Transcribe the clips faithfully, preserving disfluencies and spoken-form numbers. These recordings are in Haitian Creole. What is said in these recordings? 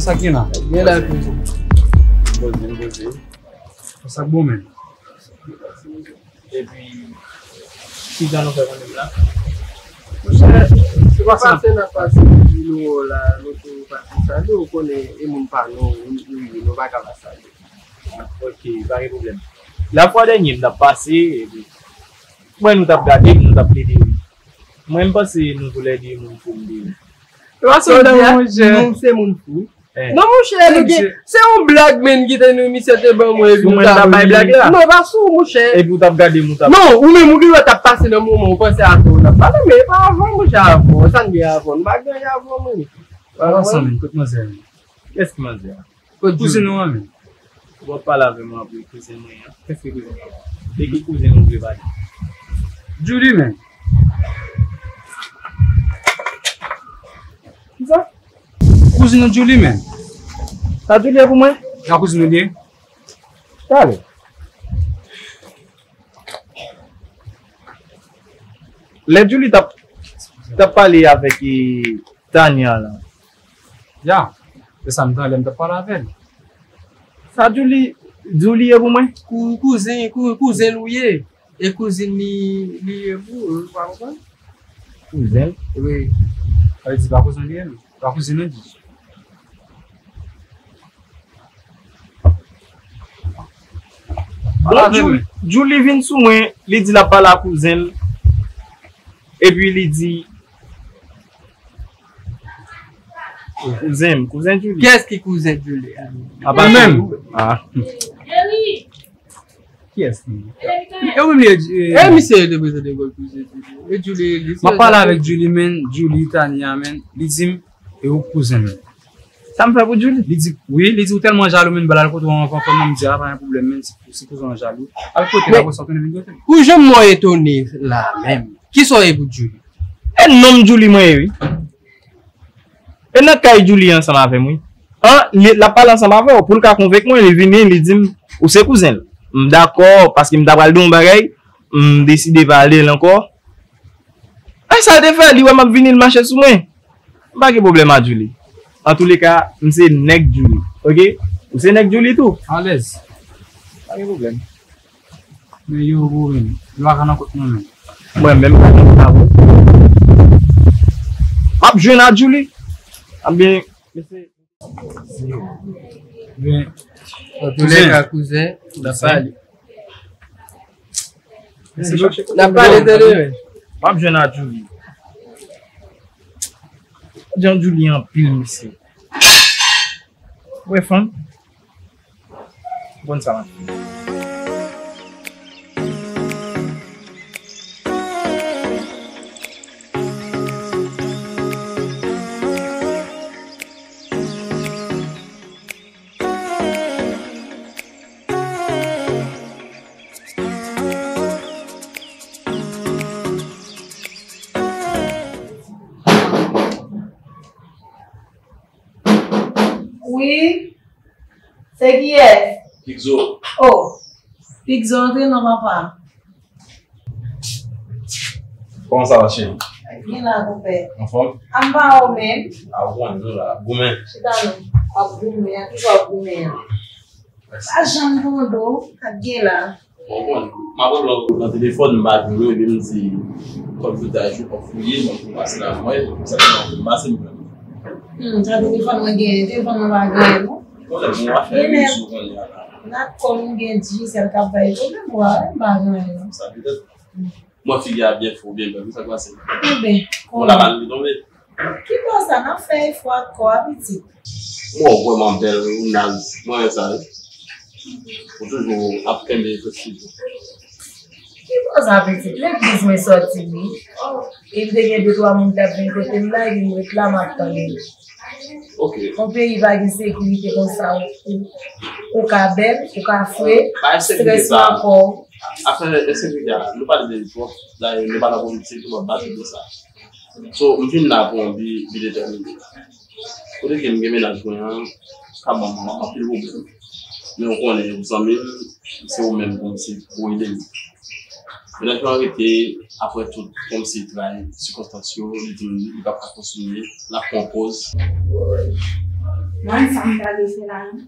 Sa k gen la? Gen la, tou. Poze, poze. Sa k bon, men? Epi, ki jan nou fè konnen m la? Monchè, se pa pase n ap pase, nou la, nou tou pase salye, ou konnen, e moun pa nou, nou, nou, nou pa ka pa salye. Ok, pa gen pwoblèm. Lafwa dènye, m t ap pase, epi, mwen, nou t ap gade m, nou t ap plede ri. Mwen, m panse nou voulè di moun fou m di. Yo pa sot di a, nou se moun fou. Non, monchè, nou gen, se yon blag, menm, ki te nou, misye te ban mwen, epi nou t ap bay blag la. Non, e pa sou, monchè. Epi w t ap gade m, ou t ap. Non, ou menm, ou gen dwa t ap pase nan moman, ou panse a sa w t ap pale, men e pa avan, monchè, avan. Sa n gen avan? Nou pa gen anyen avan, mwen. Pale ansanm, kot manzè a? Kiyès ki manzè a? Kouzin ou an menm. Ou ap pale avè mwen anpil, kouzin mwen an. Kiyès ki kouzin mwen an? De ki kouzin ou vle pale? Julie menm. Kisa? Kouzin ou Julie menm. Sa Julie pou mwen? Sa kouzin ou li ye? Talè. Lè Julie t ap, t ap pale avèk, e, Tania la. Ya, se sa m tande lè m t ap pale avè l. Sa Julie, Julie ye pou mwen? Kou-, kouzen, kou-, kouzen l ou ye. E kouzin li, li ye pou ou, ou pa konprann? Kouzen l? Wi. Sa vle di pa kouzen li ye, non. Pa kouzin li di. Bon, Julie, Julie vin sou mwen, li di l ap pale a kouzen l, epi li di, kouzen m, kouzen Julie. Kiyès ki kouzen Julie a? Apa ou menm? Ah. Kiyès li? E ou menm li ye, e, misye te prezante kò l kouzen Julie. E Julie, li m ap pale avèk Julie, men, Julie, Tania, men, li di m, e ou kouzen l. Sa m fè pou Julie? Li di, wi, li di ou tèlman jalou, men, ba l al kote w anvan, kòm nan m di a, pa gen pwoblèm, men, si, si kouzen w jalou, al kote l, apre sa w tounen vin kote m. Ou janm mwen etone la menm. Kisa w ye pou Julie? E nonm Julie mwen ye, wi. E nan kay Julie ansanm avè m, wi. An, li, l ap pale ansanm avè w. Pou l ka konvenk mwen, li vini, li di m, ou se kouzen l. M dakò, paske m ta pral di w yon bagay, m deside pa ale l ankò. E sa l te fè, li wè m ap vini, l mache sou mwen. M pa gen pwoblèm ak Julie. Antouleka, m se nèg Julie, oke? Ou se nèg Julie tou? Alèz. Pa gen pwoblèm. Men yo, ou menm, yo pa ka nan kont mwen menm. Mwen menm, pa nan kont avè w. M ap jwenn ak Julie. Ebyen, mesye. Byen. Antouleka, kouzen, n ap pale. N ap pale, tande. M ap jwenn ak Julie. Jan Julie anpil, mesye. Ou wè fanm? Konn sa m ap fè. Wi. Se kiyès? Pigzo. Oh. Pigzo, antre non, papa. Kòman sa va, cheri? Byen la, konpè. Anfòm? A m pa ou menm. A, ou konnen nou la, ap goumen. Chita non. Ap goumen, a ki w ap goumen an? Pa janm tande w, ap gen la. Bon, bon, m ap rele w nan telefòn, m pa jwenn ou, epi m di, kòm tout a jou, w ap fouye, donk, m pase la, mwen, sa ki nan pou m pase, m jwenn ou. Hmm, sa telefòn mwen genyen, telefòn mwen pa genyen, non. Pwoblèm, mwen pa fè rezo kounye a la. N ap kòm m gen Digicel k ap bay pwoblèm, mwen pa genyen, non. Sa petèt. Mwen figi a byen fou, byen bèl, sa k pase? Enben, bon, la ba nou tonbe. Ki bò sa, n ap fè efò ak kò a, pitit. Mwen w vrèman bèl, ou naz. Mwen renmen sa, wi. Ou toujou ap kenbe efektif ou. Ki bò sa, pitit? Legliz mwen sòti, wi. E m te gen de twa moun k t ap vin kote m la, epi m ret la, m ap tann yo. Ok. Yon peyi pa gen sekirite konsa, ou, ou, ou ka bèl, ou ka fre, strès nan kò w. Afè ensekirite a, nou pale de li twòp. Dayè, nou pa nan politik, nou pa pale de sa. So, m vin la pou yon bi, bi detèmine. Kote ke m gen mennaj mwen an, ka ban mwen anpil pwoblèm. Men ou konnen, ou zanmi m, se ou menm kòmsi pou ede m. Mennaj mwen an rete, apre tout, kòmsi trayi sikonstans yo, li di m li p ap ka kontinye, l ap pran pòz. Mwen, sa m pral fè la, non?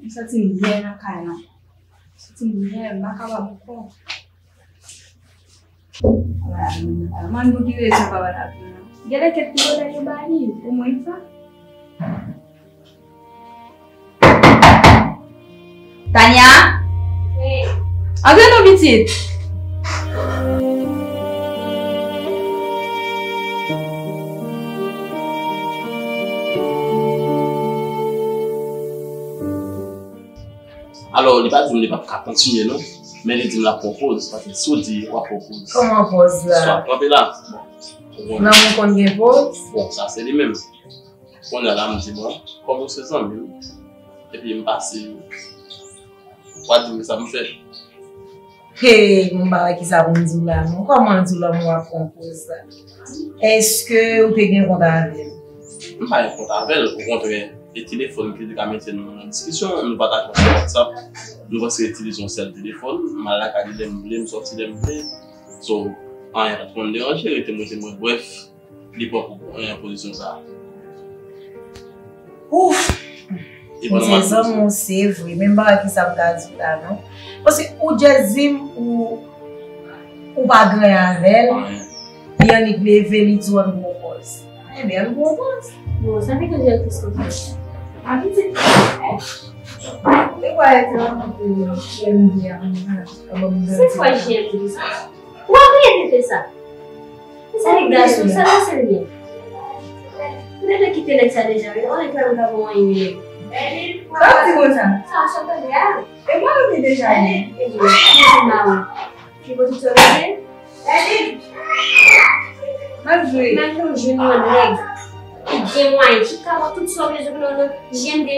M santi m byen nan kay lan. M santi m byen, m pa kapab ankò. Ala, ala, mande pou ki rezon papa t ap di non. Genlè kèk ti bagay yo ba li, omwen sa. Tania? Wi. Antre non, pitit. Alò, li pa di m li p ap ka kontinye, non. Men li di m l ap pran poz. Paske si w di w ap pran poz. Kòman poz la? Swa kanpe la. Bon. Lanmou konn gen poz? Bon, sa se li menm. Kounye a la, m di, bon, kòm ou se zanmi m, epi m pase, w a di m sa m fè. Hey, m pa wè kisa pou m di w la, non. Kòman di w lanmou ap pran poz la? Èske ou te gen kont avè l? M pa gen kont avè l, okontrè, e telefòn ki te ka mete nou nan diskisyon, nou pataje yon WhatsApp, nou panse itilize yon sèl telefòn, m al lakay li lè m vle, m sòti lè m vle. So, anyen pa t konn deranje, rete m, rete mwen, brèf, li pran pou, eh, pozisyon sa a. Ouf! Li pran nan mal pozisyon. Zanmi w se vre, men m pa wè kisa m ka di w la, non. Paske ou just di m ou, ou pa gen anyen avè l, li annik leve, li di w ann pran pòz. Ebyen, ann pran pòz. Bon, sa vle di l twis konsa. A pitit. E kwa e di w ann pran pòz. Se fwa jèn konsa. Ou ap rete fè sa. Sa nèg gason, sa nan sèl byen. Ou te dwe kite nèg sa deja, wi. On nèg la, ou ta bon anyen, wi. Sa w di konsa? Sa, sa w tande a? E mwen, ou te deja anyen. E mwen, ou te mawe. Ki kote w te rete? Malgre. Malgre w jwenn yon nèg ki gen mwayen, ki ka ba w tout sa w bezwen pou nan J M D.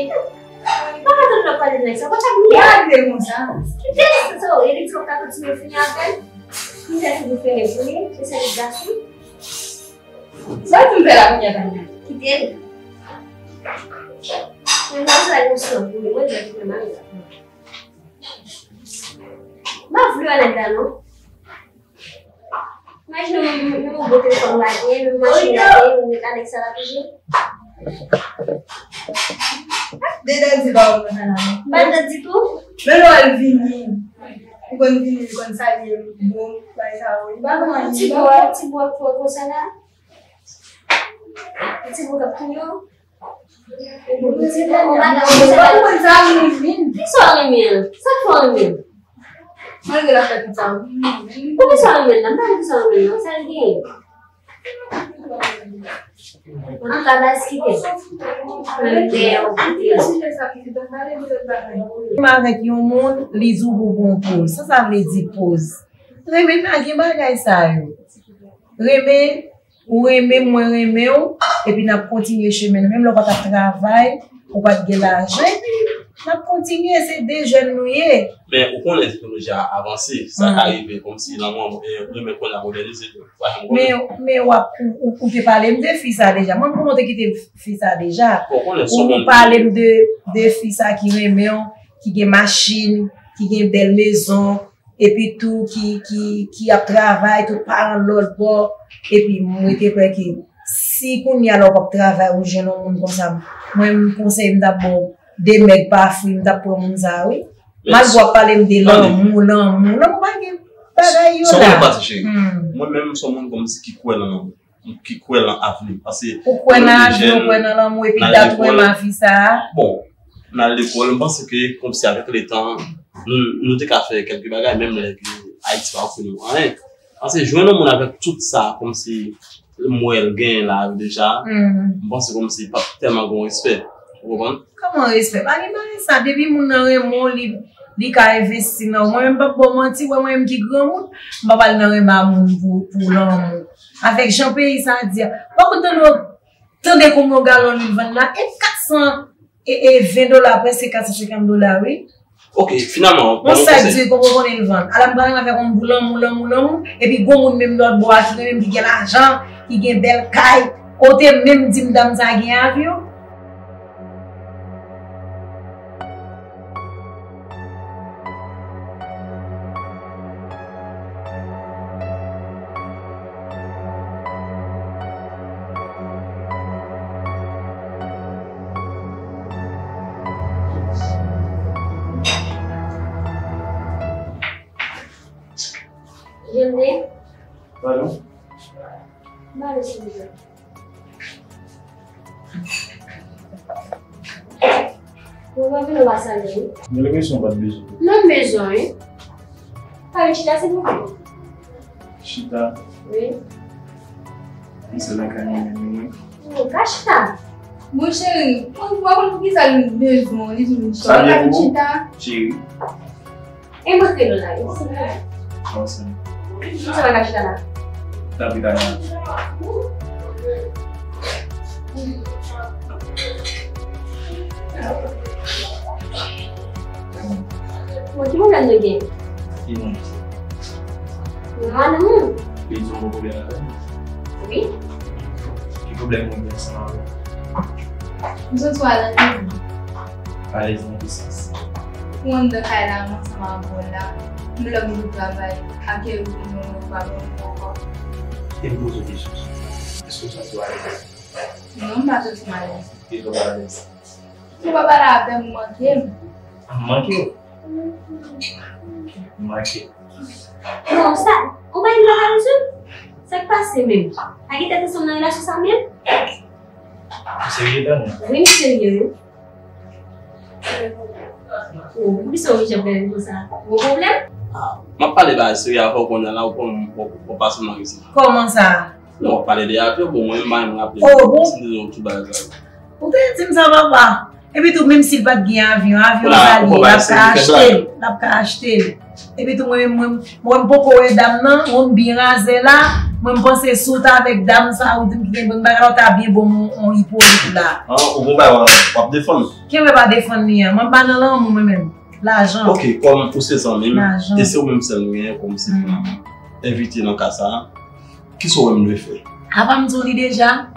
Pa ka tande lòt pale de nèg sa. Konsa pou li. Gade konsa. Kite l, sa w, e li di w ka kontinye fini avè l. Misye se diferan pou li, se sèl gason. Sa w di m fè la kounye a, Tania? Kite l. Mwen, mwen, sa yon sòt pou li, mwen, mwen, mwen, mwen, mwen. M pa vle wè nèg la, non. Imajine w menm, menm yon bon telefòn ou pa genyen, menm machin ou pa genyen, ou ret anèk sa la toujou. Dedan di pa w konsa la, non. M pa dedan ditou. Men lè w al vini, ou konn vini, ou konn salye m, bon, bay sa yo. Li pa konn anyen, li pa konn. Ti bò, ti bò fò konsa la. Ti bò k ap touye w. Ou pa konn sa moun vin. Kisa w renmen an? Sa k fè w renmen l? Malgre l ap fè tout sa, ou renmen l. Poukisa w renmen l la? M pa konn kisa w renmen l la. Sa l genyen? Antouka, baz, kite l. Mwen, m dèyè w, kite l. M avèk yon moun, li di w pou pran poz. Sa sa vle di poz? Renmen pa gen bagay sa yo. Renmen Ou renmen m, mwen renmen w, epi n ap kontinye chemen nou. Menm lè w pa t ap travay, ou pa t gen lajan, epi n ap kontinye, se de jèn nou ye. Men ou konnen teknoloji a avanse, sa ka rive kòmsi lanmou an, eh, renmen kounye a mòdènize tou. Pa janm konnen. Men, men w ap, ou, ou, ou te pale m de fi sa deja. Mwen, m konnen w te kite fi sa deja. Ou, ou pale m de, de fi sa ki renmen w, ki gen machin, ki gen bèl mezon, epi tou ki, ki, ki ap travay, tout paran lòt bò, epi mwen te kwè ke si kounye a la w p ap travay, ou jwenn yon moun konsa, mwen, m konsèy m t ap ba w de mèg pa fri, m t ap pran moun sa a, wi. Malgre w ap pale m de lanmou, lanmou, lanmou pa gen bagay yo la. Sa w pa di, cheri. Mwen menm, m se yon moun kòmsi ki kwè nan lanmou. Ki kwè nan avni. Paske ou kwè nan avni, ou kwè nan lanmou, epi dat ou renmen fi sa a? Bon, nan lekòl, m panse ke kòmsi avèk letan, nou, nou te ka fè kèlke bagay, menm lè ke Ayiti pa ofri nou anyen. Paske jwenn yon moun avèk tout sa, kòmsi m wè l genyen la deja, m panse kòmsi pa tèlman gen yon respè. Ou konprann? Kòman respè? Pa gen bagay sa. Depi moun nan renmen w, li, li ka envesti nan ou. Mwen menm, m p ap ba w manti, wè mwen menm ki granmoun, m p ap al nan renmen a moun pou, pou lanmou. Avèk jan peyi sa di a. W ap konn tande, tande konbyen yon galon lwil vann la? E kat san e, e ven dola, prèske kat san senkant dola, wi. Ok, finalman, yon sak di konbyen konnen l vann. Ala m pral avèk yon boul lanmou, lanmou, lanmou. Epi gon moun menm lòt bò a ki renmen m, ki gen lajan, ki gen bèl kay. Kote menm di m dam sa gen avyon. Padon? Ba nou silvouplè. Mwen pa vin anba salye wi. Mwen gen enpresyon w pa t bezwen. Non, m bezwen wi. Pa vin chita silvouplè. Chita? Wi. Mwen se lakay mwen menm wi. Ou ka chita. Bon cheri, mwen pa konn poukisa l bezwen w, li toujou chita. Ou ka vin chita. Cheri. E mwen rele w la, wi, silvouplè. Ansanm. Kisa w ka chita la? Tanpri, Tania. Bon, ki pwoblèm nou gen? Ki moun? Mwen, non. Li di w gon pwoblèm avè m? Wi. Ki pwoblèm ou gen ansanm avè m? M sot sou alèz nan vi. Alèz nan ki sans? Ou anndan kay la, mwen ansanm avè w la. M lòk jou travay, ak yon moun ou pa konn ankò. E m poze w kesyon sa. Èske w santi w alèz? Non, m pa santi m alèz. Kisa w pa alèz? Si w pa pale avè m, ou manke m. A, m manke w? M manke w. Non, sa, ou bay m la rezoud? Sa k pase menm? Pa gen tèt ansanm nan relasyon sa menm? Ou serye, Tania? Wi, m serye, wi. Oh, poukisa w oblije ap gade m konsa? Gon pwoblèm? Ah, m ap pale bagay serye avè w kounye a la, ou konn, ou, ou pa sou nan rezo. Kòman sa? Non, w ap pale de avyon, bon, mwen menm, m raple. Oh, bon? Si m te di w tout bagay sa yo. Ou te di m sa, papa. Epi tou, menm si l pa t gen avyon, avyon sa li ye, l ap ka achte l, l ap ka achte l. Epi tou, mwen menm, mwen, mwen poko wè dam nan, mwen byen razè la, mwen m panse si w t avèk dam sa, ou di m ki gen bon bagay la, w ta byen bon, on, on ipolit la. An, ou gon bagay w ap defann. Kenbe pa defann li an, mwen pa nan lanmou mwen menm. Lajan. Ok, kòm ou se zanmi m, lajan. E se ou menm sèl m genyen kòm se pou m envite nan ka sa a, kisa w wè m dwe fè? Apa m di w li deja?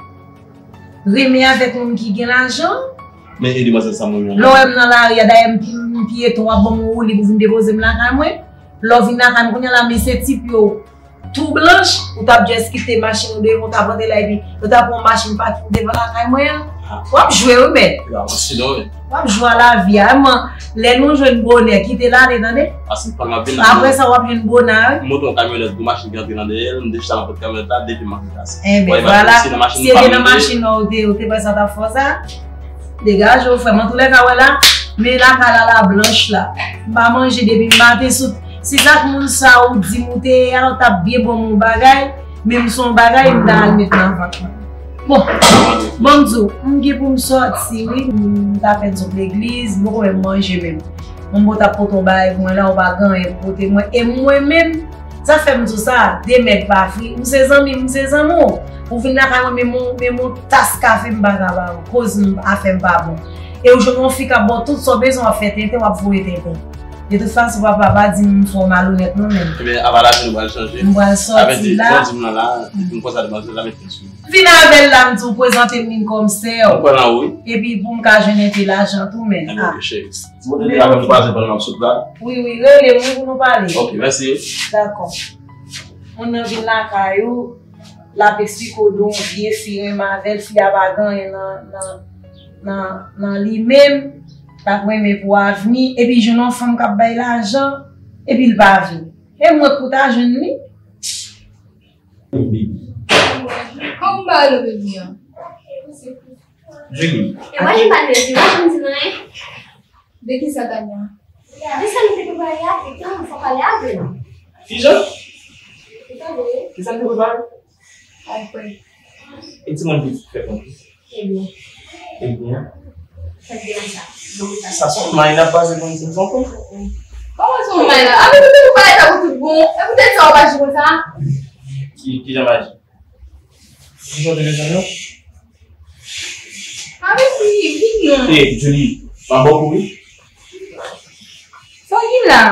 Renmen avèk moun ki gen lajan. Men e demwazèl sa m renmen. Lè w wè m nan lari a, dayè m pi, m pyeton, w ap ban m yon woulib pou vin depoze m lakay mwen. Lè w vin lakay m kounye a la, men se tip yo tou blanch, ou t ap just kite machin ou devan, ou t ap rantre la, epi yo t ap pran machin pakin devan lakay mwen an. W ap jwe wi, men. W ap jwe a lavi a. Lè nou jwenn bonè, kite l ale, tande. Apre sa, w ap jwenn bonè, wi. M monte yon kamyonèt, gwo machin ki antre nan dèyè l, m dechita nan pòt kamyonèt la, depi m antre kase. Enben, vwala. Si se te nan machin nan ou te, ou te wè sa t ap fè w sa? Degaje w, frè m. Antoulèka, wè la, men lakay la, la blanch la. M pa manje depi maten sou. Si sa k moun sa ou di m ou te ye a, ou t ap byen ban m yon bagay, men m se yon bagay m ta al met nan vant mwen. Bon, bon, m di w, m gen pou m sòti, wi, m ta fè zòt legliz, m poko menm manje menm. Mwen, bon, t ap pote yon bagay pou mwen la, ou pa gen anyen pou pote mwen. E mwen menm, sa fè m di w sa, de mèg pa fri. M se zanmi, m se zanmi w. Ou vin lakay mwen, menm yon, menm yon tas kafe m pa ka ba ou. Koz m, afè m pa bon. E ou jwenn yon fi k ap ba w tout sa w bezwen, w ap fè tenten, w ap voye tenten. De tout fason, papa, pa di m fò malonèt non, menm. Ebyen, apa lavi nou pral chanje. M pral sòti la. Avèk de, jan w di m nan la, depi m konsa demwazèl la, met pye sou li. Vin avè l la, m di w, prezante m vin kòm sè w. M pral nan ou, wi. Epi pou m ka jwenn enpe lajan tou, menm. Enben, ok, cheri. Si w te avè m kwaze pandan m ap sot la. Wi, wi, rele m, wi, pou nou pale. Ok, mèsi. Dakò. Moun nan vin lakay ou, l ap eksplike w de yon vye fi renmen avè l, fi a pa gen anyen nan, nan, nan, nan li menm, l ap renmen pou avni, epi jwenn yon fanm k ap bay lajan, epi l pa vini. E mwen k pou ta jwenn li? Baby. Kòman w ba yo, baby an? Julie. E mwen ki pa te di, mwen pa di anyen. De kisa, Tania? De sa nou te prepare a, e tan, fò pale avè l. Kijan? Ou tande? Kisa n te prepare? Apre. E timoun pitit fè konn. Ebyen. Ebyen. Fè byen sa. Donk, sa se yon may n ap pase konn se yon konn. Kòman se yon may la? Apre tout ou pale ta pou tout bon. E poutèt sa w ap aji konsa? Ki, kijan m aji? Ki jan w te bezwen yo? Avèk li, vin non. E, Julie, m ap ba w kouri. Sa w gen la?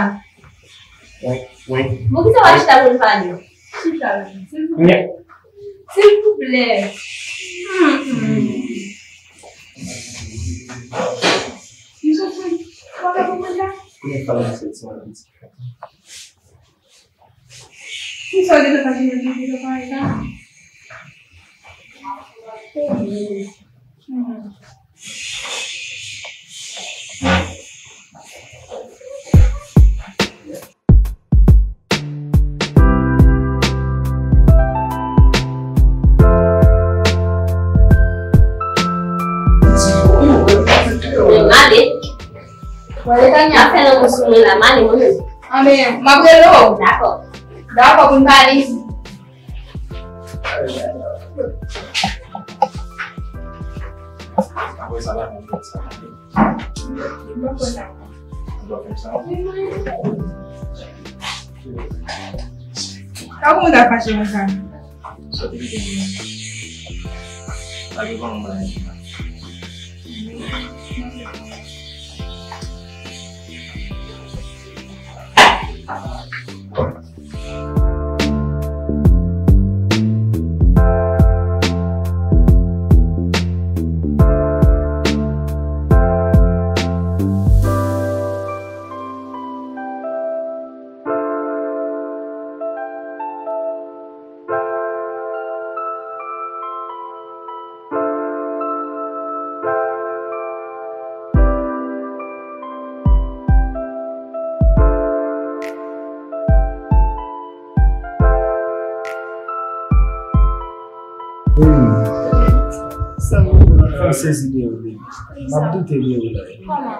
Wen, wen. Bon, kisa w achita pou n pale? Chita, silvouplè. Silvouplè. Hmm, hmm. M sot pale pou mwen la. Kounya pale m soti an piti. Kisa w gentan imajine m gentan pale la? Hmm. Bon, Letania ap fè lanmou sou mwen la, m ale mwen menm. Anben, m ap rele w. Dakò. Dakò, pou n pale. Apre sa la, nou fè sa. Ou pa fè sa. Ou pa fè sa. Kòman w ta fache konsa? Sa te kite m nan. Sa te ban m bagay. Sa m sezi de ou, baby. M ap doute de ou la. Kòman?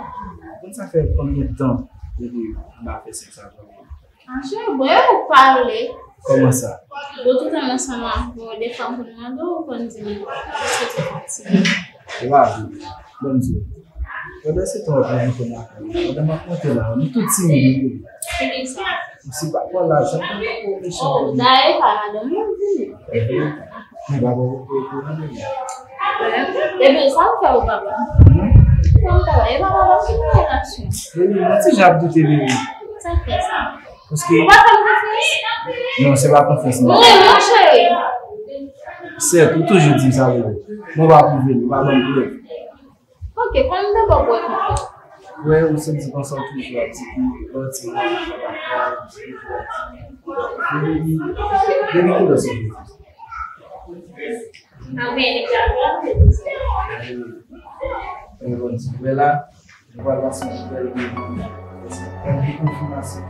Konn sa fè konbyen tan depi m pa fè sèks avè w? Anchè, bon, ou pale. Kòman sa? Bon, toutan m ansanm avè w, defwa m konn mande w, ou konn di m, èske w fatige? Se pa vre. Ban m di w. Pandan se tan w ap rankontre avè m, pandan m ap monte la, nou tout timid, nou tout. Kiyès sa? M se pa pran lajan, m pa pran mechan. Oh, dayè, e pa madanm ou vini. Men pa bon, ou, ou, ou, Epi sa ou fè ou papa? Sa ou fè? E pa papa ki nan relasyon. Baby, mwen ti jan ap doute, baby. Sa k fè sa? Paske ou pa fè m konfyans? Non, se pa konfyans, non. Wi, mon cheri. Sèt, ou toujou di m sa, baby. Mwen pa pwouve l, ou pa ban m prèv. Ok, kòm m te ba w prèv. Wè, ou santi konsa w toujou ap di ki manti, ou toujou ap di. Depi, depi kilè sa w vle di? Mwen konn di, wè la, nou pral pase yon bèl moman. Yon konfimasyon.